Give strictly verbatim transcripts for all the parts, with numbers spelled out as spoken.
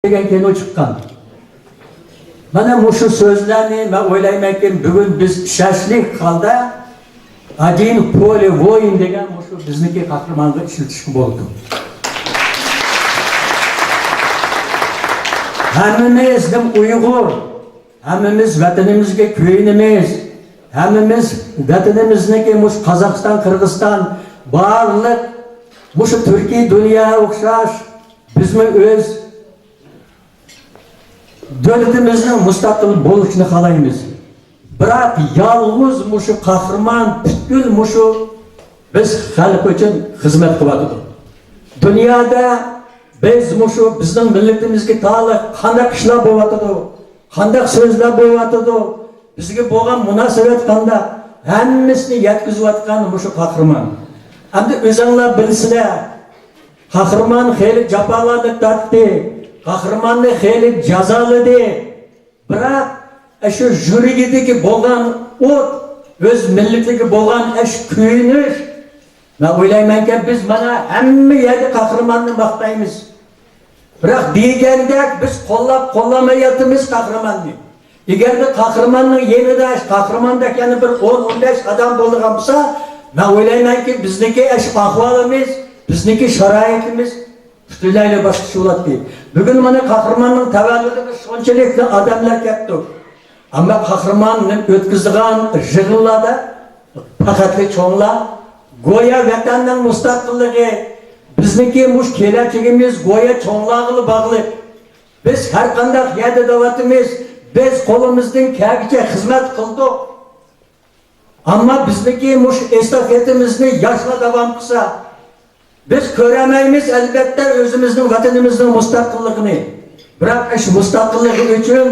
دېگەن كىنو چىققان. مانا مۇشۇ سۆزلەرنى مەن ئويلايمەنكى، بۈگۈن بىز ئىشەنچلىك ھالدا «Один в поле воин» دېگەن مۇشۇ بىزنىڭكى قەھرىمانغا ئىشلىتىشكە بولىدۇ. ھەممىمىز ئۇيغۇر، ھەممىمىز ۋەتىنىمىزگە كۆيۈنىمىز، ھەممىمىز ۋەتىنىمىزنىڭكى مۇشۇ قازاقىستان، قىرغىزىستان، بارلىق مۇشۇ تۈركىي دۇنياغا ئوخشاش بىزمۇ ئۆز دۆلىتىمىزنىڭ مۇستەقىل بولۇشىنى خالايمىز. بىراق يالغۇز مۇشۇ قەھرىمان پۈتكۈل مۇشۇ بىز خەلق ئۈچۈن خىزمەت قىلىۋاتىدۇ. دۇنيادا بىز مۇشۇ بىزنىڭ مىللىتىمىزگە تالىق قانداق ئىشلار بولۇۋاتىدۇ، قانداق سۆزلەر بولۇۋاتىدۇ، بىزگە بولغان مۇناسىۋەت قانداق، ھەممىسىنى يەتكۈزۈۋاتقان مۇشۇ قەھرىمان. ئەمدى ئۆزۈڭلار بىلىسىلەر، قەھرىمان خېلى جاپالارنى تارتتى، قەھرىماننى خېلى جازالىدى. بىراق، ئاشۇ يۈرىكىدىكى بولغان ئوت، ئۆز مىللىتىگە بولغان ئاشۇ كۆيۈنۈش، مەن ئويلايمەنكى، بىز مانا ھەممە يەردە قەھرىماننى ماختايمىز. بىراق دېگەندەك بىز قوللاپ قوللىمايۋاتىمىز قەھرىماننى. ئەگەردە قەھرىماننىڭ يېنىدا قەھرىماندەك يەنە بىر ئون، ئون بەش ئادەم بولىدىغان بولسا، مەن ئويلايمەنكى، بىزنىڭكى ئاشۇ ئەھۋالىمىز، بىزنىڭكى شارائىتىمىز پۈتۈنلەيلا باشقىچە بولاتتى. بۈگۈن مانا قەھرىماننىڭ تەۋەللۇدىغا شۇنچىلىكلا ئادەملەر كەپتۇ. ئەمما قەھرىماننى ئۆتكۈزىدىغان يىغىنلاردا پەقەتلا چوڭلار، گويا ۋەتەننىڭ مۇستەقىللىقى، بىزنىڭكى مۇشۇ كېلەچىكىمىز گويا چوڭلارغىلا باغلىق. بىز ھەر قانداق يەردە دەۋاتىمىز، بىز قولىمىزدىن كەلگىچە خىزمەت قىلدۇق. ئەمما بىزنىڭكى مۇشۇ ئېستافېتىمىزنى ياشلار داۋام قىلسا، بىز كۆرەلمەيمىز، ئەلۋەتتە، ئۆزىمىزنىڭ ۋەتىنىمىزنىڭ مۇستەقىللىقىنى. بىراق ئاشۇ مۇستەقىللىقى ئۈچۈن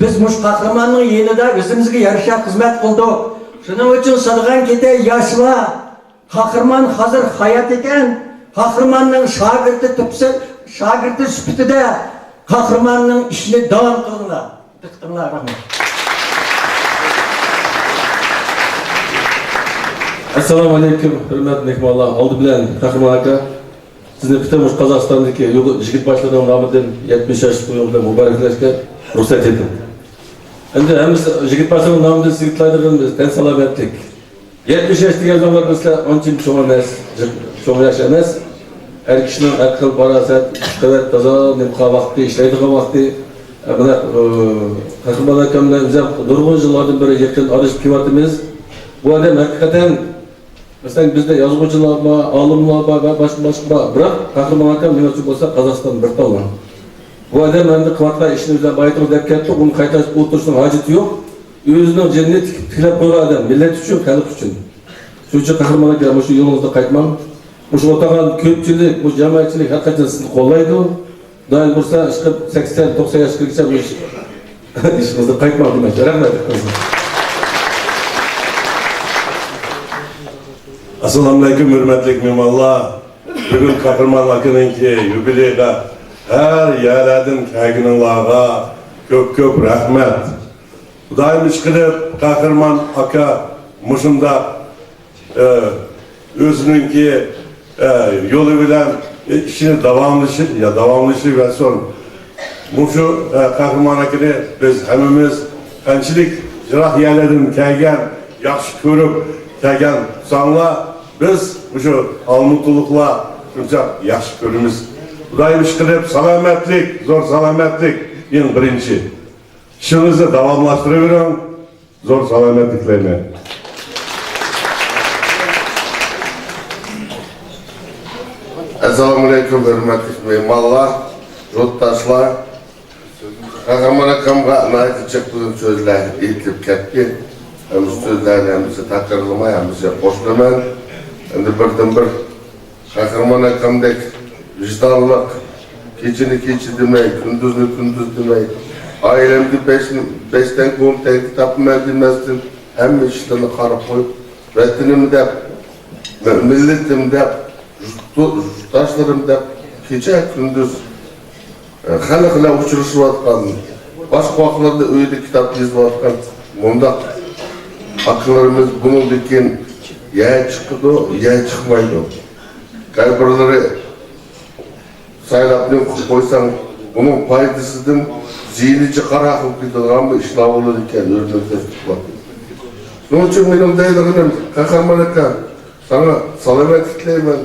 بىز مۇشۇ قەھرىماننىڭ يېنىدا ئۆزىمىزگە يارىشا خىزمەت قىلدۇق. شۇنىڭ ئۈچۈن سادىغان كېتەي ياشلار، قەھرىمان ھازىر ھايات ئىكەن، قەھرىماننىڭ شاگىرتى تۇپسى، شاگىرتى سۈپىتىدە قەھرىماننىڭ ئىشىنى داۋام قىلىڭلار. دىققىتىڭلارغا رەھمەت. ئەسسالامۇ ئەلەيكۇم، ھۆرمەتلىك مېھمانلار. ئالدى بىلەن قەھرىمان ئاكا، سىزنى پۈتۈن مۇشۇ قازاقىستاندىكى يۇغ-، يىگىت باشلىرىنىڭ نامىدىن يەتمىش ياش تويىڭىز بىلەن مۇبارەكلەشكە رۇخسەت ئېتىڭ. ئەمدى ھەممىسى يىگىت باشلىرىنىڭ نامىدىن سىزگە تىلەيدىغىنىمىز تەن سالامەتلىك. يەتمىش ياش دېگەن زاماندا بىلسىلەر ئانچە چوڭ ئەمەس، جىق-، چوڭ ياش ئەمەس. ئەر كىشىنىڭ ئەقىل، پاراسەت، كۈچ-قۇۋۋەت، تازا نېمە قىلغان ۋاقتى، ئىشلەيدىغان ۋاقتى. ئە، مانا، ئە، قەھرىمان ئاكام بىلەن ئۆزۈم نۇرغۇن يىللاردىن بېرى يېقىن ئارىلىشىپ كېلىۋاتىمىز. بۇ ئادەم ھەقىقەتەن، مەسىلەن، بىزدە يازغۇچىلار بار، ئالىملار بار ۋە باشقا، باشقا بار. بىراق قەھرىمان ئاكام نېمە ئۈچۈن بولسا قازاقىستان بىر تاللا. بۇ ئادەم ئەمدى قىلىۋاتقان ئىشىنى ئۆزى بايىتىڭىز دەپ كەتتۇق، ئۇنى قايتا ئولتۇرۇشنىڭ ھاجىتى يوق. ئۆزىنىڭ جېنىنى تىك-، تىكلەپ قويغان ئادەم، مىللەت ئۈچۈن، خەلق ئۈچۈن. شۇنىڭ ئۈچۈن قەھرىمان ئاكا، مۇشۇ يولىڭىزدا قايتماڭ. مۇشۇ ئولتۇرغان كۆپچىلىك، مۇشۇ جامائەتچىلىك ھەر قاچان سىزنى قوللايدۇ. خۇدايىم بۇيرۇسا، ئىشقىلىپ سەكسەن، توقسان ياشقىچە مۇشۇ ئىشىڭىزدا قايتماڭ دېمەكچى. رەھمەت. ئەسسالامۇئەلەيكۇم، ھۆرمەتلىك مېھمانلار. بۈگۈن قەھرىمان ئاكىنىڭكى يۇبىلېيىغا ھەر يەرلەردىن كەلگىنىڭلارغا كۆپ-كۆپ رەھمەت. خۇدايىم ئىشقىلىپ، قەھرىمان ئاكا مۇشۇنداق، ئە، ئۆزىنىڭكى، ئە، يولى بىلەن، ئە، ئىشىنى داۋاملىشىپ، يا، داۋاملىشىۋەرسۇن. مۇشۇ، ئە، قەھرىمان ئاكىنى بىز ھەممىمىز قانچىلىك يىراق يەرلەردىن كەلگەن، ياخشى كۆرۈپ كەلگەن بولساڭلار، بىز مۇشۇ ئالمۇتىلىقلار شۇنچە ياخشى كۆرىمىز. خۇدايىم ئىشقىلىپ، سالامەتلىك، زور سالامەتلىك ئەڭ بىرىنچى. ئىشىڭىزنى داۋاملاشتۇرۇۋېرىڭ. زور سالامەتلىك تىلەيمەن. ئەسسالامۇئەلەيكۇم، ھۆرمەتلىك مېھمانلار، يۇرتداشلار. قەھرىمان ئاكامغا ناھايىتى جىق بۈگۈن سۆزلەر ئېيتىلىپ كەتتى. ھەم شۇ سۆزلەرنى ھەممىسى تەكرارلىماي، ھەممىسىگە قوشۇلىمەن. ئەمدى بىردىنبىر قەھرىمان ئاكامدەك ۋىجدانلىق، كېچىنى كېچە دېمەي، كۈندۈزنى كۈندۈز دېمەي، ئائىلەمگە بەش، بەش تەڭ كومپيۇتېر تاپىمەن دېمەستىن، ھەممە ئىشلىرىنى قارا قويۇپ، ۋەتىنىم دەپ، مىللىتىم دەپ، يۇرتداشلىرىم دەپ كېچە كۈندۈز خەلق بىلەن ئۇچرىشىۋاتقان، باشقا ۋاقىتلاردا ئۆيىدە كىتاب يېزىۋاتقان مۇنداق ئاكىلىرىمىز بۇنىڭدىن كېيىن يا چىقىدۇ، يا چىقمايدۇ. قەبرىلىرى سايلاپ نېمە قىلىپ قويساڭ، ئۇنىڭ پايدىسىدىن زىيىنى جىقراق بولۇپ كېتىدىغان بىر ئىشلار بولىدىكەن، ھۆرمەتلىك دوستلار. شۇنىڭ ئۈچۈن مېنىڭ دەيدىغىنىم، قەھرىمان ئاكا، ساڭا سالامەتلىك تىلەيمەن.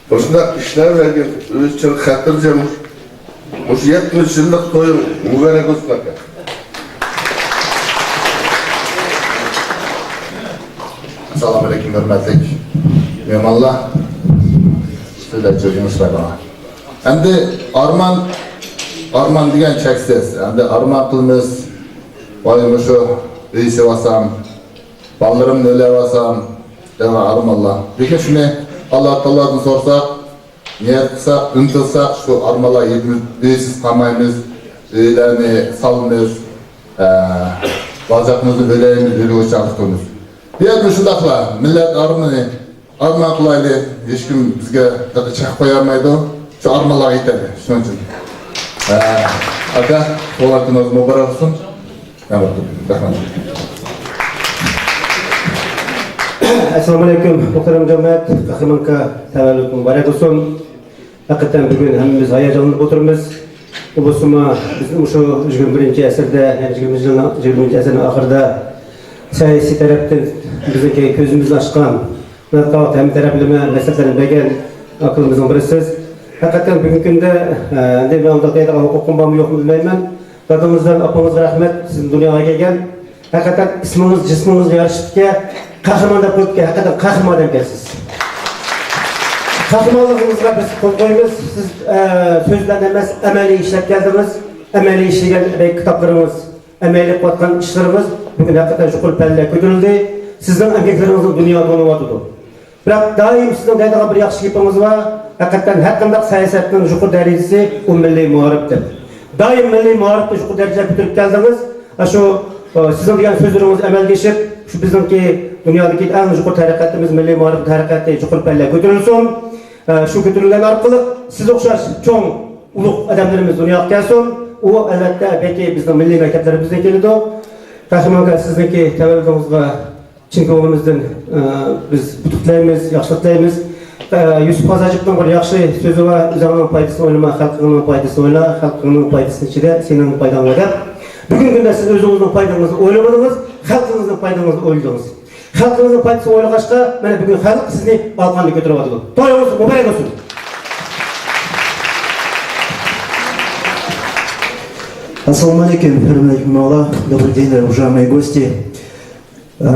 مۇشۇنداق ئىشلەۋەرگىن، ئۆزۈڭ خاتىرجەم. مۇشۇ يەتمىش يىللىق تويۇڭ مۇبارەك بولسۇن، ئاكا. ئەسسالامۇ ئەلەيكۇم، ھۆرمەتلىك مېھمانلار. سىلەر جۆگىمىز بەرمەڭلار. ئەمدى ئارمان، ئارمان دېگەن چەكسىز. ئەمدى ئارمان قىلىمىز، ۋاي، مۇشۇ ئۆي سېلىۋالسام، بالىلىرىمنى ئۆيلەۋالسام دەيدىغان ئارمانلار. لېكىن شۇنى ئاللا تائالادىن سورىساق، نىيەت قىلساق، ئۈمىد قىلساق، شۇ ئارمانلار يېتىمىز، ئۆيسىز قالمايمىز، ئۆيلەرنى سالىمىز، ئە، بالا-چاقىمىزنى ئۆيلەيمىز، ئۆيلىگۈچىلىك قىلىمىز. بۇ يەردە شۇنداقلا مىللەت ئارمىنى ئارمان قىلايلى، ھېچكىم بىزگە چەك قويالمايدۇ. شۇ ئارمانلارغا يېتەيلى، شۇنىڭ ئۈچۈن. ئە، ئاكا، تۇغۇلغان كۈنىڭىز مۇبارەك بولسۇن. رەھمەت. ئەسسالامۇ ئەلەيكۇم، مۇھتەرەم جامائەت. قەھرىمان ئاكا، تەۋەللۇت مۇبارەك بولسۇن. ھەقىقەتەن بۈگۈن ھەممىمىز ھاياجانلىنىپ ئولتۇرىمىز. ئۇ بولسىمۇ بىزنىڭ مۇشۇ يىگىرمە بىرىنچى ئەسىردە، يەنى يىگىرمە يىگىرمىنچى ئەسىرنىڭ ئاخىرىدا سىياسىي تەرەپتىن بىزنىڭكى كۆزىمىزنى ئاچقان، ھەممە تەرەپلىمە مەسلىھەتلەرنى بەرگەن ئاكىلىرىمىزنىڭ بىرىسىز. ھەقىقەتەن بۈگۈنكى كۈندە، ئە، ئەمدى مەن ئۇنداق دەيدىغان ھوقۇقۇم بارمۇ يوقمۇ بىلمەيمەن. دادىڭىز بىلەن ئاپىڭىزغا رەھمەت، سىزنى دۇنياغا ئەكەلگەن. ھەقىقەتەن ئىسمىڭىز، جىسمىڭىزغا يارىشىپتىكەن. قەھرىمان دەپ قويۇپتىكەن، ھەقىقەتەن قەھرىمان ئادەمكەنسىز. قەھرىمانلىقىڭىزغا بىز قول قويىمىز. سىز، ئە، سۆز بىلەن ئەمەس، ئەمەلىي ئىشلەپ كەلدىڭىز. ئەمەلىي ئىشلىگەن كىتابلىرىڭىز، ئەمەلىي قىلىۋاتقان ئىشلىرىڭىز بۈگۈن ھەقىقەتەن يۇقىرى پەللىگە كۆتۈرۈلدى. سىزنىڭ ئەمگەكلىرىڭىزنىڭ دۇنيا تونۇۋاتىدۇ. بىراق، دائىم سىزنىڭ دەيدىغان بىر ياخشى گېپىڭىز بار. ھەقىقەتەن ھەر قانداق سىياسەتنىڭ يۇقىرى دەرىجىسى ئۇ مىللىي مائارىپ دەپ. دائىم مىللىي مائارىپنى يۇقىرى دەرىجىلەرگە كۆتۈرۈپ كەلدىڭىز. ئاشۇ، ئە، سىزنىڭ دېگەن سۆزلىرىڭىز ئەمەلگە ئېشىپ، شۇ بىزنىڭكى دۇنيادىكى ئەڭ يۇقىرى تەرەققىياتىمىز، مىللىي مائارىپ تەرەققىياتى يۇقىرى پەللىگە كۆتۈرۈلسۇن. ئە، شۇ كۆتۈرۈلگەن ئارقىلىق سىز ئوخشاش چوڭ ئۇلۇغ ئادەملىرىمىز دۇنياغا كەلسۇن. ئۇ، ئەلۋەتتە، بەلكى بىزنىڭ مىللىي مەكتەپلىرىمىزدىن كېلىدۇ. قەھرىمان ئاكا، سىزنىڭكى تەۋەللۇتىڭىزغا چىن كۆڭلىمىزدىن، ئە، بىز ئۇتۇق تىلەيمىز، ياخشىلىق تىلەيمىز. ئە، يۈسۈپ قازاجىپنىڭ بىر ياخشى سۆزى بار، «ئۆزۈڭنىڭ پايدىسىنى ئويلىما، خەلقىڭنىڭ پايدىسىنى ئويلا، خەلقىڭنىڭ پايدىسىنى ئىچىدە سېنىڭ پايداڭ بار» دەپ. بۈگۈنكى كۈندە سىز ئۆزىڭىزنىڭ پايدىڭىزنى ئويلىمىدىڭىز، خەلقىڭىزنىڭ پايدىڭىزنى ئويلىدىڭىز. خەلقىڭىزنىڭ پايدىسىنى ئويلىغاچقا، مانا بۈگۈن خەلق سىزنى بالقاندا كۆتۈرۈۋاتىدۇ. تويىڭىز مۇبارەك بولسۇن! Ассаламу алейкум, хөрмәтле мулла. Добрый день, уважаемые гости. Э,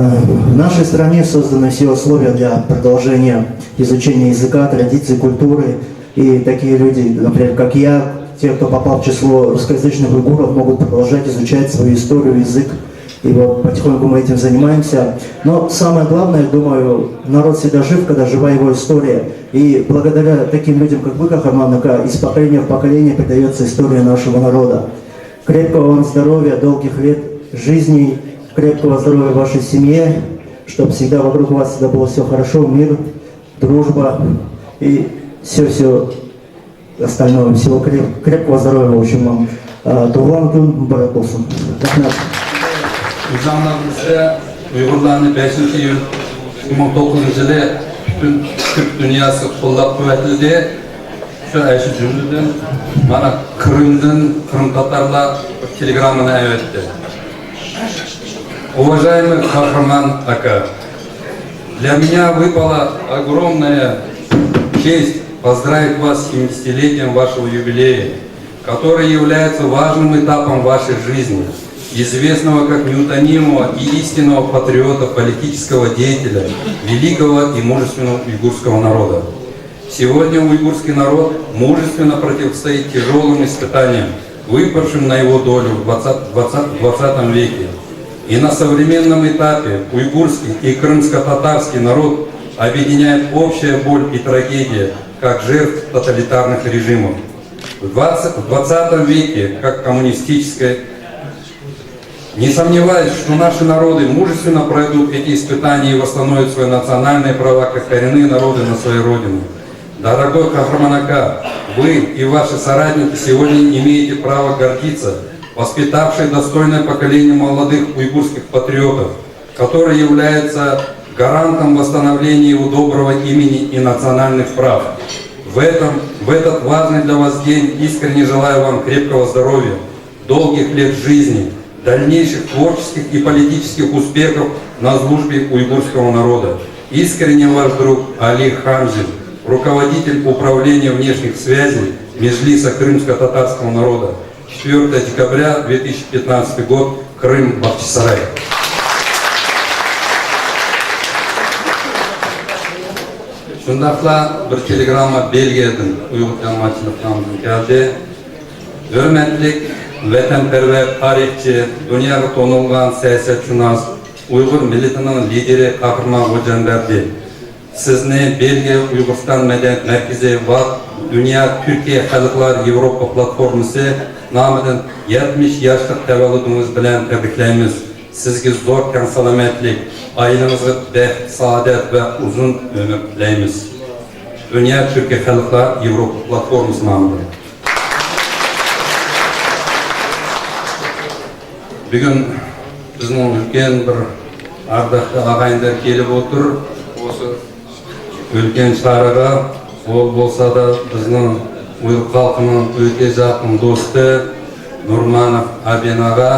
В нашей стране созданы все условия для продолжения изучения языка, традиций, культуры. И такие люди, например, как я, те, кто попал в число русскоязычных уйгуров, могут продолжать изучать свою историю, язык. И вот потихоньку мы этим занимаемся. Но самое главное, думаю, народ всегда жив, когда жива его история. И благодаря таким людям, как вы, Кахарман Ака, из поколения в поколение передается история нашего народа. Крепкого вам здоровья, долгих лет жизни, крепкого здоровья вашей семье, чтобы всегда вокруг вас всегда было все хорошо, мир, дружба и все-все остальное. Всего креп- крепкого здоровья, в общем, вам. Э, Тугъан кюн мубарак болсун. Рахмат. Уйгъурланы бешинчи июнь икки минг dokuzuncu yılı bütün Türk dünyası qo'llab-quvvatladi. Shu, shu jumladan mana Qrimdan qrimtatarlar telegrammani aytdi. Уважаемый Кахарман Ака, для меня выпала огромная честь поздравить вас с семидесятилетием вашего юбилея, который является важным этапом вашей жизни, известного как неутомимого и истинного патриота, политического деятеля, великого и мужественного уйгурского народа. Сегодня уйгурский народ мужественно противостоит тяжелым испытаниям, выпавшим на его долю в двадцатом, двадцатом, двадцатом веке. И на современном этапе уйгурский и крымско-татарский народ объединяет общая боль и трагедия как жертв тоталитарных режимов. В двадцатом, в двадцатом веке как коммунистической Не сомневаюсь, что наши народы мужественно пройдут эти испытания и восстановят свои национальные права как коренные народы на своей родине. Дорогой Кахарман Ака, вы и ваши соратники сегодня имеете право гордиться, воспитавшие достойное поколение молодых уйгурских патриотов, который является гарантом восстановления его доброго имени и национальных прав. В этом В этот важный для вас день искренне желаю вам крепкого здоровья, долгих лет жизни, дальнейших творческих и политических успехов на службе уйгурского народа. Искренне ваш друг Али Хамзин, руководитель управления внешних связей Межлиса крымско-татарского народа. Четвёртое декабря две тысячи пятнадцатый год, Крым, Бахчисарай. شۇنداقلا بىر تېلېگرامما بېلگىيەدىن ئۇيغۇر جامائەتچىلىك نامىدىن كەلدى. ھۆرمەتلىك ۋەتەنپەرۋەر تارىخچى، دۇنياغا تونۇلغان سىياسەتشۇناس، ئۇيغۇر مىللىتىنىڭ لىدىرى قەھرىمان خوجامبەردى. سىزنى بېلگىيە ئۇيغۇرىستان مەدەنىيەت مەركىزى ۋە دۇنيا تۈركىي خەلقلەر ياۋروپا پلاتفورمىسى نامىدىن يەتمىش ياشلىق تەۋەللۇدىڭىز بىلەن تەبرىكلەيمىز. سىزگە زور تەڭ سالامەتلىك، ئائىلىڭىزگە بەخت، سائادەت ۋە ئۇزۇن ئۆمۈر تىلەيمىز. دۇنيا تۈركىي خەلقلەر ياۋروپا پلاتفورمىسى نامىدىن. بۈگۈن بىزنىڭ ئۈلكەن بىر ئارداقلىق ئاغايىنلار كېلىپ ئولتۇر. ئۇ ئۈلكەن چارىغا ئۇ بولسا دا بىزنىڭ ئۇيغۇر خەلقىنىڭ ئۆتە يېقىن دوستى نۇرمانوف ئابىن ئاغا،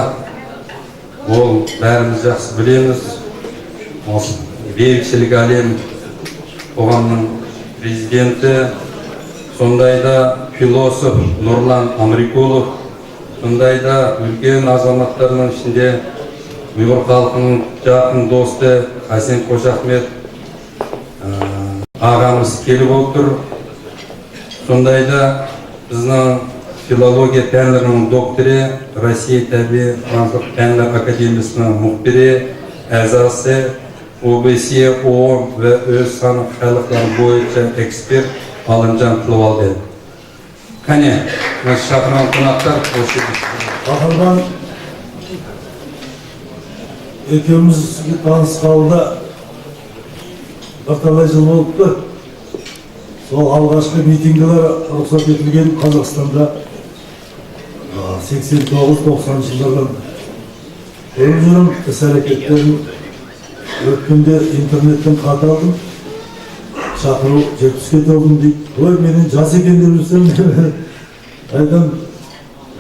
ئۇ بەرىمىز ياخشى بىلىمىز. ئۇ بىيىكچىلىك ئالىم قوغامنىڭ پىرېزىدېنتى، شۇندايدا فىلوسوف نۇرلان ئامرىكۇلوف، شۇندايدا ئۈلكەن ئازاماتلارنىڭ ئىچىدە ئۇيغۇر خەلقىنىڭ يېقىن دوستى ھەسەن خوجاھمەت، ئاغامىز كېلىپ ئولتۇر. شۇندايدا بىزنىڭ فىلولوگىيە پەنلىرىنىڭ دوكتورى، روسىيە تەبىئىي مەنتىق پەنلەر ئاكادېمىيىسىنىڭ مۇخبىرى، ئەزاسى، ئوبسېئو ۋە ئۆزئارا خەلقلەر بويىچە ئېكسپېرت ئالىمجان تىلىۋالدى. قېنى، مۇشۇ شاخنىڭ قوناقلار خوش. قەھرىمان ئىككىمىز تانسىغاندا بىر تالاي يىل بولۇپتۇ. سول ئالغاشقى مىتىڭلار رۇخسەت ئېتىلگەن قازاقىستاندا، سەكسەن توققۇز توقسان يىللاردا كۆرۈپ يۈرۈم، ئىس ھەرىكەتلىرىم ئۆتكەندە ئىنتېرنېتتىن خەت ئالدىم. چاقىرىق يەتكۈزۈپ كېتىۋالدىم دەيدۇ. ۋاي، مېنىڭ جاز ئىكەن دەپ يۈرسەم، ئايدىم،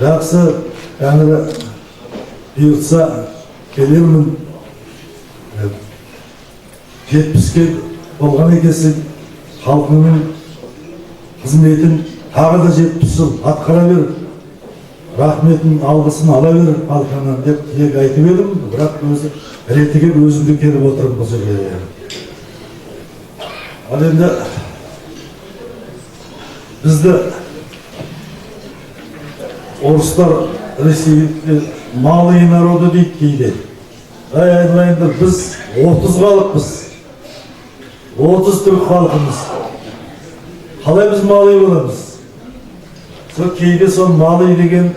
ياخشى، تەڭرى بۇيرۇتسا كېلەرمەن. يەتمىشكە بولغان ئىكەنسەن، خەلقىڭنىڭ خىزمىتىنى تاغىدا يەتمىش يىل ئاتقىراۋېرىپ، رەھمىتىنى، ئالغىسىنى ئالاۋېرىپ خەلقىڭنىڭ دەپ تىلەك ئېيتىۋىدىم. بىراق ئۆزى رەت دېگەن ئۆزۈمدىن كېلىپ ئولتۇرۇپ بۇ يەرگە. ئەمدى بىزدە ئورۇسلار رەسىيە مالىي نارودى دەيدۇ. ئەي، ئەي، بىز ئوتتۇز خەلقمىز. ئوتتۇز تۈرك خەلقىمىز. قالاي بىز مالىي بولىمىز؟ شۇ كېيىنكى سول مالىي دېگەن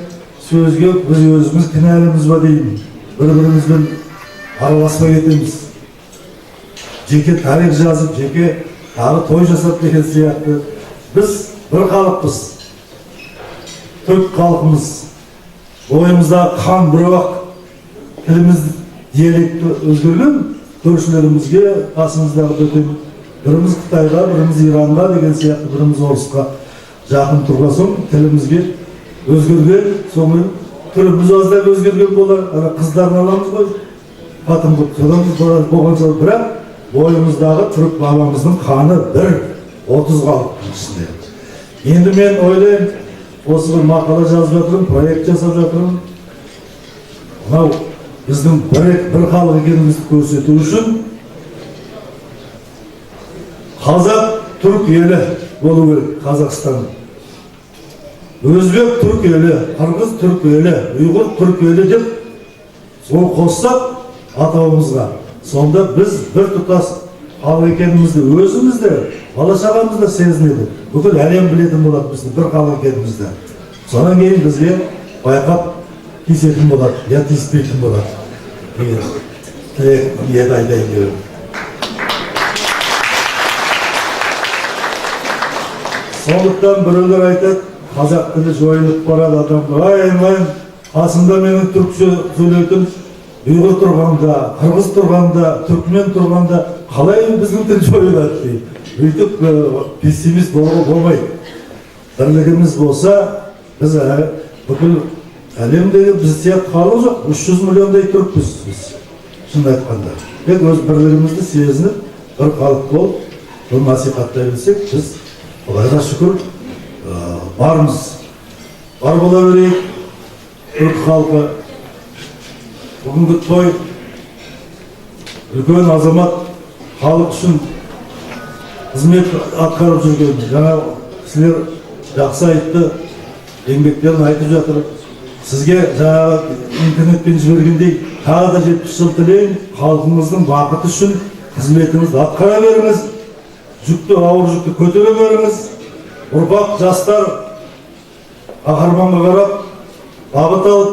سۆزگە بىز ئۆزىمىز كىنەلىرىمىز بار دەيمەن. بىر-بىرىمىز بىلەن ئارىلاشماي كېتىمىز. جېكى تارىخ يازىپ، جېكى تارىخ توي ياساپ دېگەن سىياقتا بىز بىر خەلقمىز. تۈرك خەلقىمىز. بوينىمىزدا قان بىر ۋاق، تىلىمىز، دىيالېكت ئۆزگەرگەن، كۆرشىلىرىمىزگە، قاسىمىزداغى پۈتۈن، بىرىمىز خىتايغا، بىرىمىز ئىرانغا دېگەن سىياقتا، بىرىمىز ئورۇسقا يېقىن تۇرغان سوڭ، تىلىمىزگە ئۆزگەرگەن، سوڭ تىلىمىز ئازراق ئۆزگەرگەن بولار. ئانا قىزلارنى ئالامىز غوي، خوتۇن قىلىپ سالامىز بولغان سوڭ، بىراق بوينىمىزداغى تۈرك بابامىزنىڭ قانى بىر، ئوتتۇز خەلقنىڭ ئىچىدە. ئەمدى مەن ئويلايمەن، ئوسۇ بىر ماقالە يازىپ ياتىمەن، پرويېكت ياساپ ياتىمەن. ماۋۇ بىزنىڭ بىر، بىر خەلق ئىكەنلىكىمىزنى كۆرسىتىش ئۈچۈن قازاق تۈرك ئېلى بولۇۋېرىپ، قازاقىستان، ئۆزبېك تۈرك ئېلى، قىرغىز تۈرك ئېلى، ئۇيغۇر تۈرك ئېلى دەپ سوڭ قوشساق ئاتىۋىمىزغا، سوندا بىز بىر تۇتاس خەلق ئىكەنلىكىمىزنى ئۆزىمىزدە، بالا-چاغىمىزدا سېزىنىدۇ. پۈتۈن ئالەم بىلىدىغان بولىدۇ بىزنى بىر خەلق ئىكەنلىكىمىزنى. سونىڭ كېيىن بىزگە بايقاپ كېسىدىغان بولىدۇ يا تېسىپ بېرىدىغان بولىدۇ دېگەن تىلەك، نىيەت ئېيتايىن دېدىم. سوڭلۇقتىن بىرەيلەر ئېيتىدۇ، قازاق تىلى جويۇلۇپ بارىدۇ، ئادەم، ۋاي، ۋاي، ئاسلىدا مېنىڭ تۈركچە سۆزلەۋاتىمەن، ئۇيغۇر تۇرغاندا، قىرغىز تۇرغاندا، تۈركمەن تۇرغاندا قالاي بىزنىڭ تىل جويۇلاتتى؟ ئۆيتۈپ، ئە، پېسسىمىست بولغىلى بولمايدۇ. بىرلىكىمىز بولسا، بىز ھە، پۈتۈن ئەلەمدىكى بىز سىياق خالىق يوق، ئۈچ يۈز مىليوندەك تۈركپىز بىز. شۇنداق ئېيتقاندا، بىز ئۆز بىرلىكىمىزنى سېزىنىپ، بىر خەلق بولۇپ، بۇ نەسىھەتلەيۋەرسەك، بىز، خۇدايغا شۈكۈر، ئە، بارمىز. بار بولاۋېرەيلى. تۈرك خەلقى، بۈگۈنكى توي، ئۈلكەن ئازامات خەلق ئۈچۈن خىزمەت ئاتقارىپ يۈرگەن، يەنە سىلەر ياخشى ئېيتتى، يەڭگەكلەرنى ئېيتىپ ياتىرىپ، سىزگە جا-، ئىمكانىيەت بېرىش بەرگەندەك، تاغدا يەتمىش يىل تىلەيمەن، خەلقىمىزنىڭ باقىتى ئۈچۈن خىزمىتىڭىزنى ئاتقاراۋېرىڭىز، جۈكتە، ئاغىر جۈكتە كۆتۈرۈۋېرىڭىز، ئۇرپاق، جاشلار، قاھارمانغا قاراپ، باغىت ئالىپ،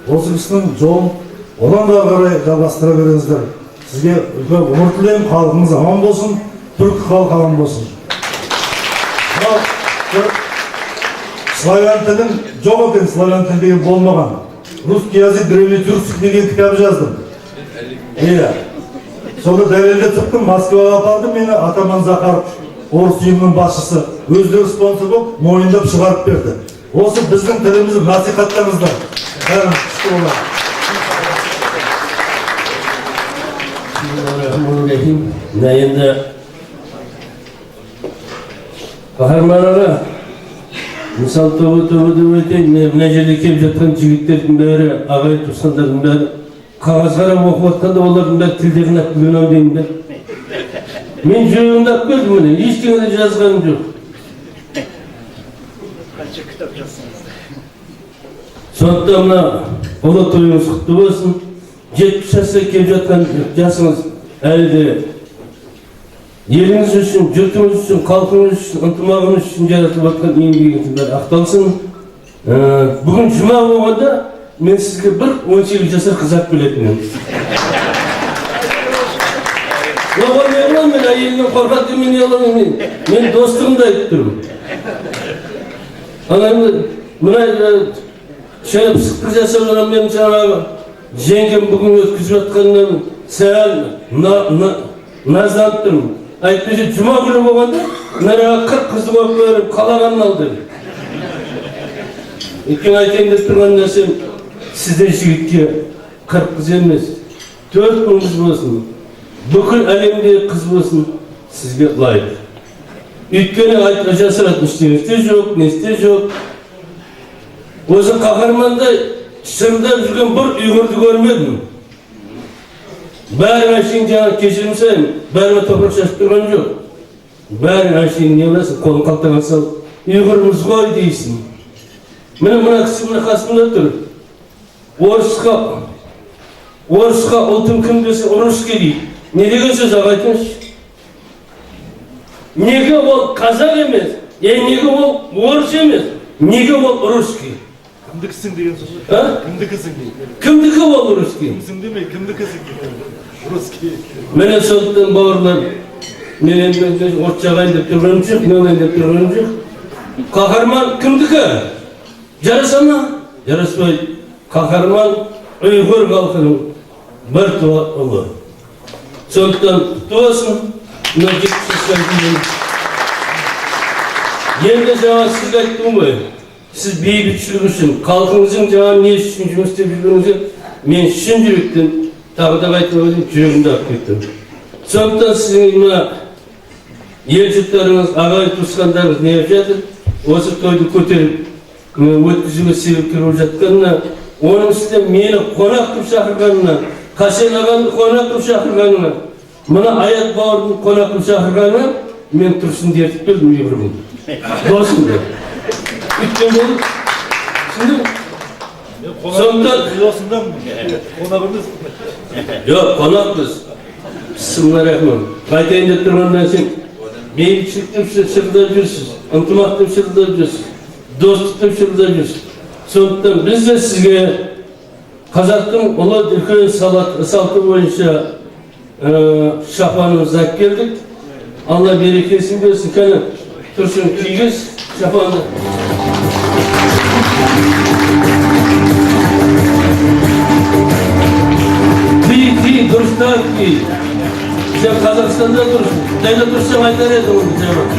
ئوزبېكىستان جول ئولاندا قاراي جالغاستۇرۇۋېرىڭىزلەر. سىزگە ئۈلكەن ئۆمۈر تىلەيمەن، خەلقىڭىز ئامان بولسۇن، تۈرك خەلقى ئامان بولسۇن. بىر سلاۋيان تىلىم جوق ئىكەن، سلاۋيان تىلى دېگەن بولمىغان. Русский язык древнетюркский دېگەن كىتاب يازدىم. ئىيە. شۇنى دەلىللەپ چىقتىم، موسكۋاغا ئاپاردىم، مېنى ئاتامان زاخار، ئورۇس ئۇيۇمىنىڭ باشچىسى، ئۆزلىرى سپونسور بولۇپ، مويۇنداپ چىقىرىپ بەردى. بولسا بىزنىڭ تىلىمىزنى نەسىھەتلەڭلار. بىسمىللاھىررەھمانىررەھىم. نەيىندە قاھارمان ئاغا، مىسال، توۋا، توۋا دەپ ئېيتاي، مەن، مەن يەردە كېلىپ ياتقان جىگىتلەردىن بەرى، ئاغايىن توسقانلاردىن بەرى، قەغەز قاراپ ئوقۇۋاتقاندا ئۇلاردىن بەك تىل تىرناپ بىلىنەلمەيمەن دە. مەن جۈرۈمداپ كۆردۈم مانا، ھېچكىمگە يازغىنىم يوق. قانچە كىتاب يازسىڭىز؟ سوندىن مانا ئۇلۇغ تويىڭىز قۇتلۇق بولسۇن. يەتمىش ياشقا كېلىپ ياتقان ياشىڭىز ئەيدى. يېرىمىز ئۈچۈن، يۇرتىمىز ئۈچۈن، خەلقىمىز ئۈچۈن، ئىنتىماغىمىز ئۈچۈن يارىتىلىۋاتقان ئىلىم بېگىمىز ئاق قالسۇن. ئە، بۈگۈن جۈمە بولغاندا، مەن سىزگە بىر ئون سەككىز ياشلىق قىز ئەپ كېلەتتىم. ياق، مەن، مەن ئەيىبىمدىن قورقاتتىم، مەن يالغان، مەن، مەن دوستۇمنى ئېيتتىم. ئانا، مانا، ئە، شۇنى پىسخىك ياسالغان مەن ساڭا جەڭگىم بۈگۈن ئۆتكۈزۈۋاتقاندىن سەل نا-، نا-، نازلانتىم. ئەيتمىسە، جۈمە كۈنى بولغاندا، مانا قىرىق قىزنى ئوقۇپ بېرىپ، قالغاننى ئالدىم. لېكىن ئېيتايىن دەپ تۇرغان نەرسەم، سىزدەك يىگىتكە قىرىق قىز ئەمەس، تۆت مىڭ قىز بولسۇن، پۈتكۈل ئەلەمدىكى قىز بولسۇن، سىزگە لايىق. ئۆيتكىنى ئاجاسىراتنىڭ ئىشتىنىسى يوق، نېسى يوق. ئۆزى قاھارماندا شىرىلداپ يۈرگەن بىر ئۇيغۇرنى كۆرمىدىم. بەرى ماشىنا جاڭ كەچۈرمىسەم، بەرى توپراق شاشتۇرغان يوق. بەرى ماشىنا يەمەس، قولىنى قالتىرىغا سال، ئۇيغۇرمىز غوي دېيسىن. مانا، مانا قىسمىنى قاسمىدا تۇر. ئورۇسقا، ئورۇسقا ئۇلتىم كىم دېسە، ئۇرۇسكىي دەيدۇ. نېمە دېگەن سۆز، ئاغا ئېيتىڭىز؟ نېگە ئۇ قازاق ئەمەس، يا نېگە ئۇ ئورۇس ئەمەس، نېگە ئۇ ئۇرۇسكىي؟ كىمدىكىسىڭ دېگەن سۆز. ھە؟ كىمدىكىسىڭ دېگەن. كىمدىكى ئۇ ئۇرۇسكىي؟ كىمسىڭ دېمەي، كىمدىكىسىڭ دېگەن. ئۇرۇسكىي. مانا سولتان باۋۇرلار، مەن ئەمدى ئورۇسچە ئاغايىن دەپ تۇرغىنىم يوق، نېمە دەپ تۇرغىنىم يوق. قاھارمان كىمدىكى؟ جارىسىمۇ؟ جارىسىماي. قاھارمان ئۇيغۇر خەلقىنىڭ بىر تۇغان ئۇلى. سولتان قۇتلۇق بولسۇن. مەن يەنە جاۋاب سىزگە ئېيتتىمغۇ. سىز بىيبىتچىلىك ئۈچۈن، خەلقىڭىزنىڭ جاۋابىنى نېمە ئۈچۈن جۇمۇش دەپ يۈرگىنىڭىزنى مەن شۇنچىلىكتىن تاغدا قايتمىدىم، جۈرۈمدە ئاپ كەتتىم. سولتان سىزنىڭ مانا يەر جۇتلىرىڭىز، ئاغايىن توسقانلىرىڭىز نېمىشەدە ئۆزى تويدا كۆتۈرۈپ، ئۆتكۈزۈۋە سېلىپ كىرىۋاتقاننى، ئۇنىڭ ئۈستىدە مېنى قوناق قىلىپ چاقىرغاننى، قاچان ئاغامنى قوناق قىلىپ چاقىرغاننى، مانا ھايات باۋۇرنى قوناق قىلىپ چاقىرغاننى، مەن تۇرسۇن دەپ بىلدىم يۇغۇرۇم. بولسۇن دەپ. ئۆتكەن بولدى. شۇنداق. سولتان. قوناق ئەمەس. ياق، قوناق بىز. بىسمىللاھىررەھمانىررەھىم. قايتايىن دەپ تۇرغان نەرسەم، بىيبىتچىلىك دەپ شىرىلداپ يۈرسىز، ئىنتىماق دەپ شىرىلداپ يۈرسىز، دوستلۇق دەپ شىرىلداپ يۈرسىز. سولتان، بىز دە سىزگە قازاقتىن ئۇلۇغ دىلكۆل سالات-، سالتى بويىچە، ئى، شاپانىمىزنى ئەكەلدۇق. ئاللا بەرىكەتسىنى بەرسۇن. قېنى، تۇرسۇن، كىيگۈز شاپاننى. كىي، كىي، دۇرۇستاق كىي. سەن قازاقىستاندا تۇرسۇن. قەيەردە تۇرساڭ ئېيتار ئىدىڭ ئۇنى، جاۋاب.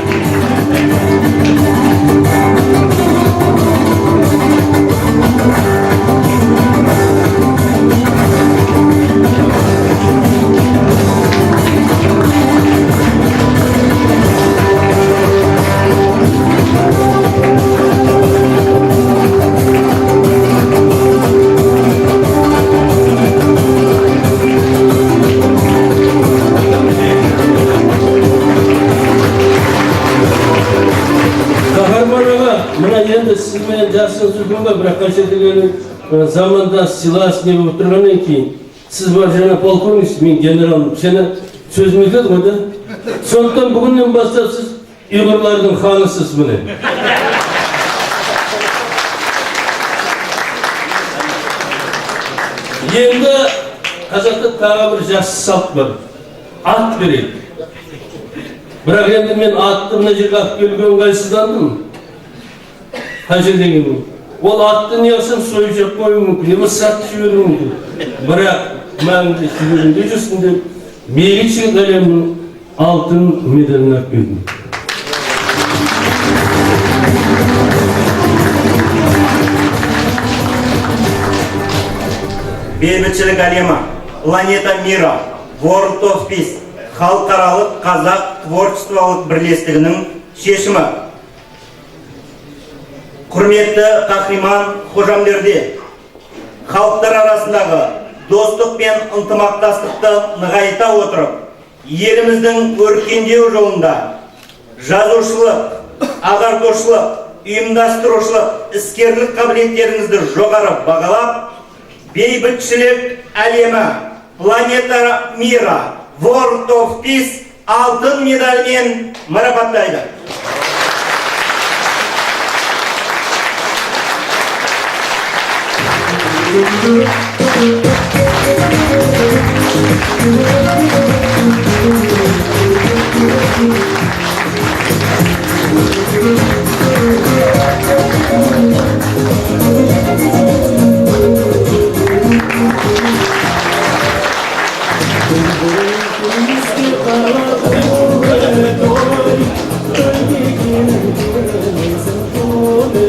جاسىڭىز ئۆتۈمگە بىر قانچە دېگەن زاماندا سىلاس نېمە ئولتۇرغاندىن كېيىن، سىز بار جانا پولكوۋنىك، مېنىڭ گېنېرالىم، سېنى سۆزۈمگە كەلدىغۇ دە. سوندىن بۈگۈندىن باشلاپ سىز ئۇيغۇرلارنىڭ خانىسىز بۇنى. يېڭىدا قازاقتا تاغا بىر جاسىس ساپ بار. ئات بېرەي. بىراق ئەمدى مەن ئاتنى بۇ يەرگە ئاپىرىپ كەلگەن قايسىزلاندىم؟ قانچە دېگەن ئۇ ئاتنى ياسام سويۇپ قويۇشى مۇمكىن، يا بولمىسا ساتىشى مۇمكىن. بىراق مەن شۇ يەردە يۈرسۇن دەپ مېۋىچىلىك ئەلەمنىڭ ئالتۇن مېدالىنى ئاپىرىپ كەلدىم. بىۋىچىلىك ئەلەم، پلانېتا مىرا، World of Peace خەلقئارالىق قازاق تىۋورچېستۋولۇق بىرلەشلىكىنىڭ شېشىمى. قۇرمەتلىك قەھرىمان خوجامبېردى، خەلقلەر ئاراسىندىكى دوستلۇق بىلەن ئىنتىماقداشلىقتا نىغايىتى ئولتۇرۇپ، يېرىمىزنىڭ ئۆركەندۈرۈش يولىدا يازغۇچىلىق، ئاغارتقۇچىلىق، ئۇيۇمداشتۇرغۇچىلىق، ئىسكەرلىك قابىلىيەتلىرىڭىزنى جۇقىرى باھالاپ، بىۋىچىلىك ئەلەم، پلانېتا مىرا، World of Peace ئالتۇن مېدال بىلەن مۇكاپاتلايدۇ.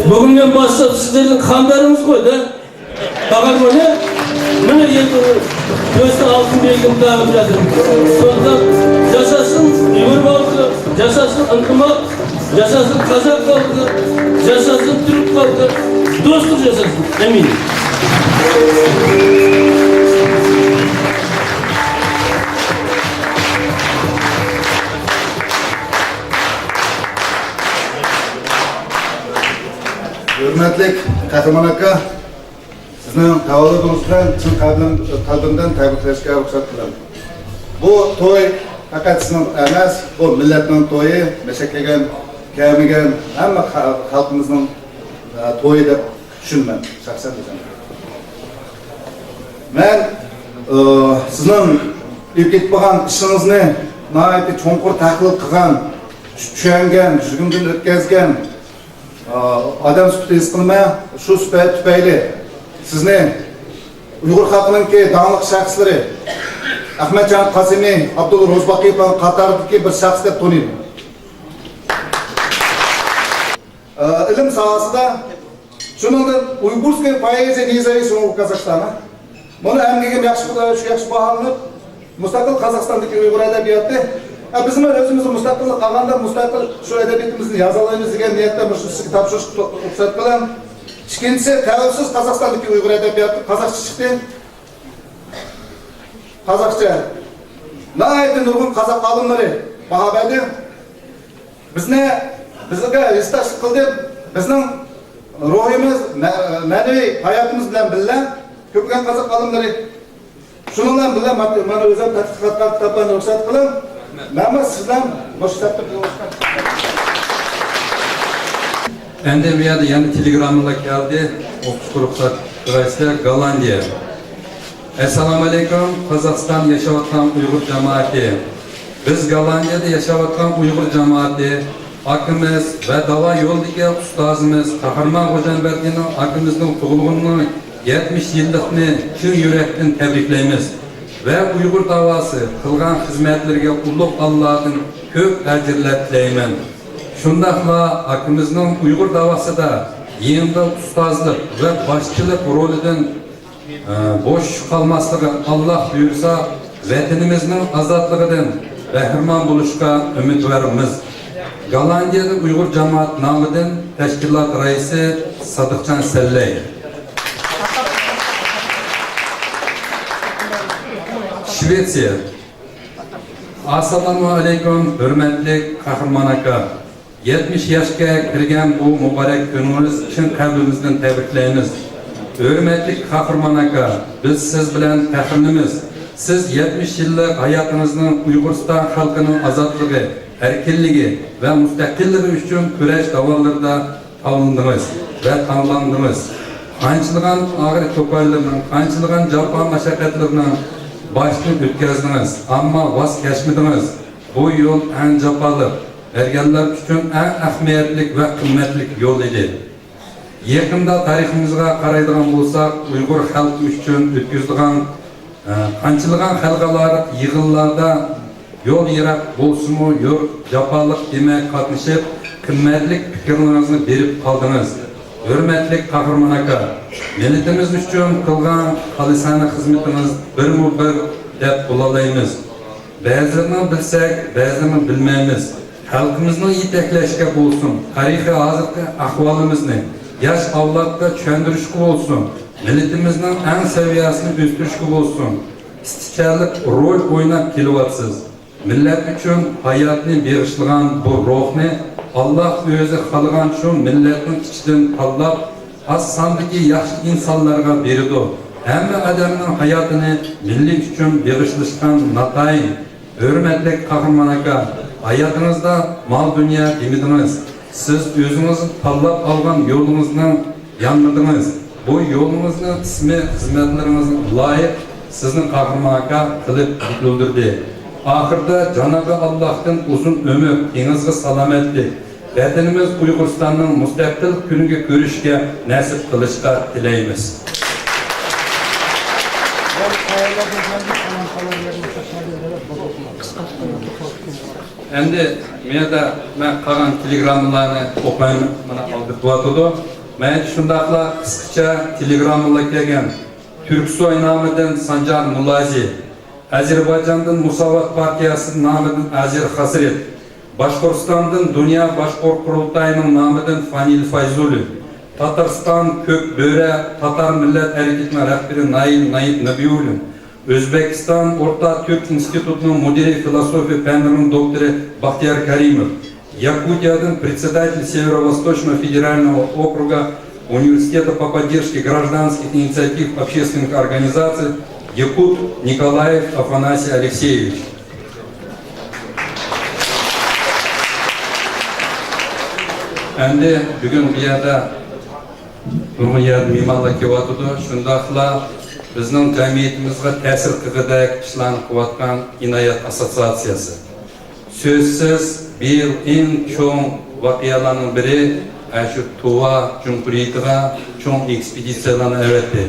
بۈگۈندىن باشلاپ سىزلەرنىڭ خانلىرىڭىز غۇ دە. باغارمۇنى مانا يەنە كۆزىنى ئالتۇن بېگىم داغىپ ياتىدۇ. شۇنداق ياشاسۇن ئۇيغۇر خەلقى، ياشاسۇن ئىنتىماق، ياشاسۇن قازاق خەلقى، ياشاسۇن تۈرك خەلقى، دوستلۇق ياشاسۇن. ئەمىن. ھۆرمەتلىك قەھرىمان ئاكا، سىزنىڭ تەۋەللۇدىڭىز بىلەن چىن قەلبىم-، قەلبىمدىن تەبرىكلەشكە رۇخسەت قىلىڭ. بۇ توي پەقەت سىزنىڭ ئەمەس، بۇ مىللەتنىڭ تويى، مەشەگە كەلگەن، كەلمىگەن ھەممە خە-، خەلقىمىزنىڭ، ئە، تويى دەپ چۈشىنىمەن شەخسەن ئۆزۈم. مەن، ئە، سىزنىڭ ئېلىپ كېتىپ بارغان ئىشىڭىزنى ناھايىتى چوڭقۇر تەھلىل قىلغان، چۈشەنگەن، يۈرىكىمدىن ئۆتكەزگەن، ئادەم سۈپىتىدە ھېس قىلىمەن. شۇ سۈپەت تۈپەيلى سىزنى ئۇيغۇر خەلقىنىڭكى داڭلىق شەخسلىرى ئەخمەتجان قاسىمى، ئابدۇللا روزىباقىيېۋلارنىڭ قاتارىدىكى بىر شەخس دەپ تونۇيمەن. ئىلىم ساھەسىدە، شۇنىڭدىن уйгурская поэзия независимого Казахстана. بۇنى ئەمگىكىم ياخشى، شۇ ياخشى باھالىنىپ، مۇستەقىل قازاقىستاندىكى ئۇيغۇر ئەدەبىياتى، ئە، بىزمۇ ئۆزىمىزنى مۇستەقىللىق ئالغاندا مۇستەقىل شۇ ئەدەبىياتىمىزنى يازالايمىز دېگەن نىيەتتە مۇشۇ سىزگە تاپشۇرۇشقا رۇخسەت قىلىڭ. ئىككىنچىسى، تەۋەپسىز قازاقىستاندىكى ئۇيغۇر ئەدەبىياتى قازاقچە چىقتى. قازاقچە. ناھايىتى نۇرغۇن قازاق ئالىملىرى باھا بەردى. بىزنى، بىزگە ھېسداشلىق قىلدى. بىزنىڭ روھىمىز، مە-، مەنىۋى ھاياتىمىز بىلەن بىللە كۆپلىگەن قازاق ئالىملىرى. شۇنىڭ بىلەن بىللە، مانا، مانا ئۆزۈم تەتقىقات قىلىپ تاپقان رۇخسەت قىلىڭ. مەنمۇ سىز بىلەن مۇشۇ سەپتە بولۇشقا. ئەندى بۇ يەردە يەنە تېلېگراممىلار كەلدى. ئوقۇشقا رۇخسەت قىلايسىلەر. گوللاندىيە. ئەسسالامۇئەلەيكۇم، قازاقىستاندا ياشاۋاتقان ئۇيغۇر جامائىتى. بىز گوللاندىيەدە ياشاۋاتقان ئۇيغۇر جامائىتى، ئاكىمىز ۋە داۋا يولىدىكى ئۇستازىمىز قەھرىمان خوجامبەردىنىڭ ئاكىمىزنىڭ تۇغۇلغىنىنىڭ يەتمىش يىللىقىنى چىن يۈرەكتىن تەبرىكلەيمىز ۋە ئۇيغۇر داۋاسى قىلغان خىزمەتلىرىگە ئۇلۇغ ئاللادىن كۆپ ئەجىرلەر تىلەيمەن. شۇنداقلا ئاكىمىزنىڭ ئۇيغۇر داۋاسىدا يېڭىدىن ئۇستازلىق ۋە باشچىلىق رولىدىن ئە، بوش قالماسلىقى، ئاللا بۇيرۇسا، ۋەتىنىمىزنىڭ ئازادلىقىدىن بەھرىمەن بولۇشقا ئۈمىدۋارمىز. گوللاندىيەدە ئۇيغۇر جامائەت نامىدىن تەشكىلات رەئىسى سادىقجان سەللەي. شىۋېتسىيە. ئەسسالامۇئەلەيكۇم، ھۆرمەتلىك قەھرىمان ئاكا. يەتمىش ياشقا كىرگەن بۇ مۇبارەك كۈنىڭىز چىن قەلبىمىزدىن تەبرىكلەيمىز. ھۆرمەتلىك قاھرىمان ئاكا، بىز سىز بىلەن پەخىرلىنىمىز. سىز يەتمىش يىللىق ھاياتىڭىزنىڭ ئۇيغۇرىستان خەلقىنىڭ ئازادلىقى، ئەركىنلىكى ۋە مۇستەقىللىقى ئۈچۈن كۈرەش داۋانلىرىدا تاۋلاندىڭىز ۋە تاۋلاندىڭىز. قانچىلىغان ئاغرىق توقايلىرىنىڭ، قانچىلىغان جاپا مەشەققەتلىرىنىڭ باشتىن ئۆتكەزدىڭىز، ئەمما ۋاز كەچمىدىڭىز. بۇ يول ئەڭ جاپالىق، بەرگەنلەر ئۈچۈن ئەڭ ئەھمىيەتلىك ۋە قىممەتلىك يول ئىدى. يېقىندا تارىخىمىزغا قارايدىغان بولساق، ئۇيغۇر خەلقى ئۈچۈن ئۆتكۈزىدىغان، ئە، قانچىلىغان خەلقئارالىق يىغىنلاردا يول يىراق بولسىمۇ، يور-، جاپالىق دېمەي قاتنىشىپ، قىممەتلىك پىكىرلىرىڭىزنى بېرىپ قالدىڭىز. ھۆرمەتلىك قاھرىمان ئاكا، مىللىتىمىز ئۈچۈن قىلغان خالىسانە خىزمىتىڭىز بىرمۇ بىر دەپ بولالايمىز. بەزىلىرىنى بىلسەك، بەزىلىرىنى بىلمەيمىز. خەلقىمىزنى يېتەكلەشكە بولسۇن، تارىخىي ھازىرقى ئەھۋالىمىزنى ياش ئەۋلادقا چۈشەندۈرۈشكە بولسۇن، مىللىتىمىزنىڭ ئەڭ سەۋىيەسىنى ئۆستۈرۈشكە بولسۇن، ئىستىچەرلىك رول ئويناپ كېلىۋاتىسىز. مىللەت ئۈچۈن ھاياتنى بېغىشلىغان بۇ روھنى ئاللاھ ئۆزى خالىغان شۇ مىللەتنىڭ ئىچىدىن تاللاپ، ئاز ساندىكى ياخشى ئىنسانلارغا بېرىدۇ. ھەممە ئادەمنىڭ ھاياتىنى مىللىي ئۈچۈن بېغىشلىشقان ناتايىن ھۆرمەتلىك قاھرىمان ئاكا، ھاياتىڭىزدا مال-دۇنيا دېمىدىڭىز. سىز ئۆزىڭىز تاللاپ ئالغان يولىڭىزنىڭ يانمىدىڭىز. بۇ يولىڭىزنىڭ ئىسمى خىزمەتلىرىڭىزگە لايىق سىزنى قاھرىمان ئاكا قىلىپ گۈلدۈردى. ئاخىرىدا جانابى ئاللاھتىن ئۇزۇن ئۆمۈر، تېنىڭىزگە سالامەتلىك، ۋەتىنىمىز ئۇيغۇرىستاننىڭ مۇستەقىل كۈنىگە كۆرۈشكە نەسىپ قىلىشقا تىلەيمىز. ئەمدى مەيەردە مەن قالغان تېلېگراممىلارنى ئوقۇيمەن، مانا ئالدى قىلىۋاتىدۇ. مەن شۇنداقلا قىسقىچە تېلېگراممىلار كەلگەن. تۈركسوي نامىدىن سانجار مۇلازى، ئەزەربەيجاندىن مۇساۋات پارتىيەسى نامىدىن ئەزىر خاسرېت، باشقۇرتىستاندىن دۇنيا باشقۇر قۇرۇلتايىنىڭ نامىدىن فانىل فايزۇللىن، تاتارستان كۆك بۆرە تاتار مىللەت ھەرىكىتىنىڭ رەھبىرى نايىل نايىپ نەبىئۇللىن، ئۆزبېكىستان ئورتا تۈرك ئىنستىتۇتىنىڭ مۇدىرى، فىلوسوفىيە پەنلىرىنىڭ دوكتورى باختىيار كەرىموف، ياكۇتىيەدىن پرېدسېداتېل سېۋېرو-ۋوستوچنوگو فېدېرالنوگو ئوكرۇگا ئۇنىۋېرسىتېتا پو پوددېرژكې گراژدانسكىخ ئىنىتسىياتىۋ ئوبشېستۋېننىك ئورگانىزاتسىيە ياكۇت نىكولايېف ئافاناسىي ئەلېكسېيېۋىچ. ئەمدى بۈگۈن بۇ يەردە نۇرغۇن يەردىن مېھمانلار كېلىۋاتىدۇ. شۇنداقلا بىزنىڭ جەمئىيىتىمىزغا تەسىر قىلغۇدەك ئىشلارنى قىلىۋاتقان ئىنايەت ئاسسوتسىياتسىيەسى. سۆزسىز، بۇ يىل ئەڭ چوڭ ۋەقەلەرنىڭ بىرى، ئە، شۇ تۇۋا جۇمھۇرىيىتىغا چوڭ ئېكسپېدىتسىيەلەرنى ئەۋەتتى.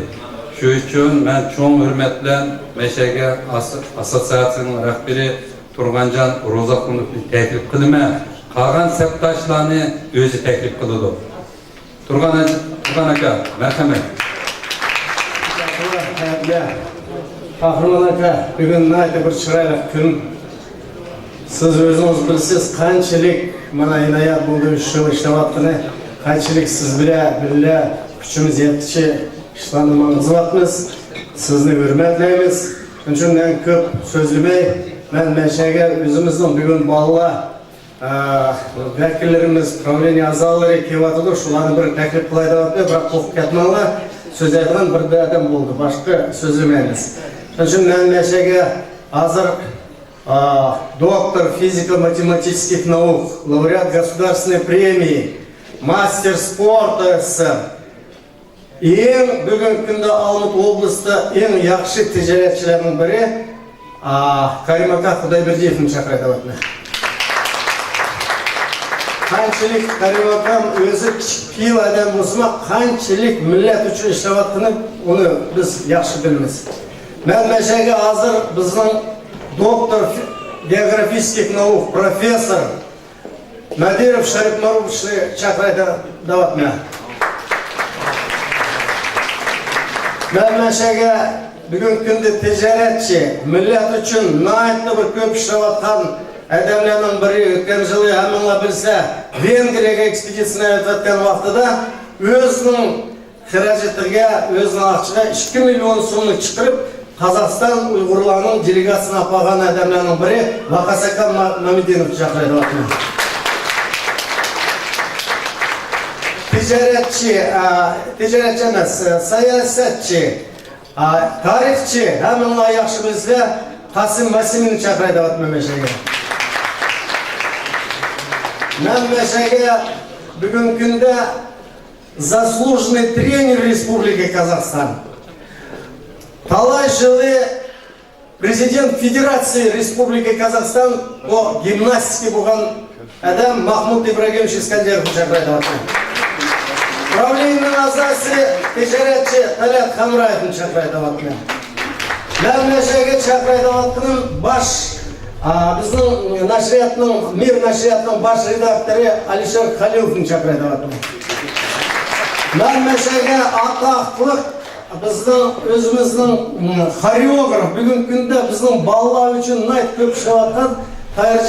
شۇ ئۈچۈن مەن چوڭ ھۆرمەت بىلەن مەشەگە ئاس-، ئاسسوتسىياتسىيەنىڭ رەھبىرى تۇرغانجان روزاخۇنوفنى تەكلىپ قىلىمەن. قالغان سەپداشلارنى ئۆزى تەكلىپ قىلىدۇ. تۇرغان، تۇرغان ئاكا، مەرھەمەت. قەھرىمان ئاكا، بۈگۈن ناھايىتى بىر چىرايلىق كۈن. سىز ئۆزىڭىز بىلىسىز، قانچىلىك مانا ئىنايەت بولدى ئۈچ يىل ئىشلەۋاتقىنى، قانچىلىك سىز بىلەن بىللە كۈچىمىز يەتكىچە ئىشلارنى ماڭغۇزۇۋاتىمىز. سىزنى ھۆرمەتلەيمىز. شۇنىڭ ئۈچۈن مەن كۆپ سۆزلىمەي، مەن مەشەگە ئۆزىمىزنىڭ بۈگۈن بالىلار ئە، ۋەكىللىرىمىز، پراۋلېنىيە ئەزالىرى كېلىۋاتىدۇ، شۇلارنى بىر تەكلىپ قىلاي دەۋاتىمەن، بىراق قورقۇپ كەتمەڭلار، سۆزلەيدىغان بىر، بىر ئادەم بولدى، باشقا سۆزلىمەيمىز. شۇنىڭ ئۈچۈن مەن مەشەگە ھازىر، ئە، دوكتور فىزىكا ماتېماتىكىسكىخ ناۋۇك، لауرېئات گوسۇدارستۋېننوي پرېمىيە، ماستېر سپورتا ئېس سس سر، ئەڭ بۈگۈنكى كۈندە ئالمۇتا ئوبلاستىدا ئەڭ ياخشى تىجارەتچىلەرنىڭ بىرى، ئا، كەرىم ئاكا خۇدايبېردىيېۋنى چاقىراي دەۋاتىمەن. قانچىلىك كەرىم ئاكام ئۆزى كىچىك پېئىل ئادەم بولسىمۇ، قانچىلىك مىللەت ئۈچۈن ئىشلەۋاتقىنى، ئۇنى بىز ياخشى بىلىمىز. مەن مەشەگە ھازىر بىزنىڭ دوكتور گېئوگرافىيىسكىخ ناۋۇك، پروفېسسور مەدىروف شەرىپ مەرۇپوۋنى چاقىراي دەۋاتىمەن. مەن مەشەگە بۈگۈنكى كۈندە تىجارەتچى، مىللەت ئۈچۈن ناھايىتى بىر كۆپ ئىشلەۋاتقان ئادەملەرنىڭ بىرى، ئۆتكەن يىلى ھەممىڭلار بىلسە، ۋېنگرىيەگە ئېكسپېدىتسىيە ئەۋەتىۋەتكەن ۋاقتىدا ئۆزىنىڭ خىراجىتىگە، ئۆزىنىڭ ئاقچىسىغا ئىككى مىليون سومنى چىقىرىپ، قازاقىستان ئۇيغۇرلارنىڭ دېلېگاتسىيىسىنى ئاپارغان ئادەملەرنىڭ بىرى ۋاقاس ئاكام ما-، مامىدىنوفنى چاقىراي دەۋاتىمەن. تىجارەتچى، ئا، تىجارەتچى ئەمەس، ساياسەتچى، ئا، تارىخچى، ھەممىڭلار ياخشى بىلىسىلەر، قاسىم ماسىمنى چاقىرايدىغاتمەن مەشەگە. مەن مەشەگە بۈگۈنكى كۈندە زاسلۇژنىي ترېنېر رېسپۇبلىكا قازاقىستان. تالاي يىلى پرېزىدېنت فېدېراتسىيە رېسپۇبلىكا قازاقىستان بۇ گىمناستىكا بولغان ئادەم ماخمۇت ئىبراگىموۋىچ ئىسكەندەروۋنى چاقىرايدىغاتمەن. پراۋلېنىيەنىڭ ئەزاسى تىجارەتچى تەلەت خامرايېۋنى چاقىرايدىغاتمەن. مەن مەشەگە چاقىرايدىغاتقىنىم باش، ئا، بىزنىڭ نەشرىياتنىڭ، مىر نەشرىياتنىڭ باش رېداكتورى ئالىشېر خەلىلوۋنى چاقىرايدىغاتمەن. مەن مەشەگە ئاتاقلىق بىزنىڭ ئۆزىمىزنىڭ، م، خورېئوگراف، بۈگۈنكى كۈندە بىزنىڭ بالىلار ئۈچۈن ناھايىتى كۆپ ئىشلەۋاتقان تايىرجان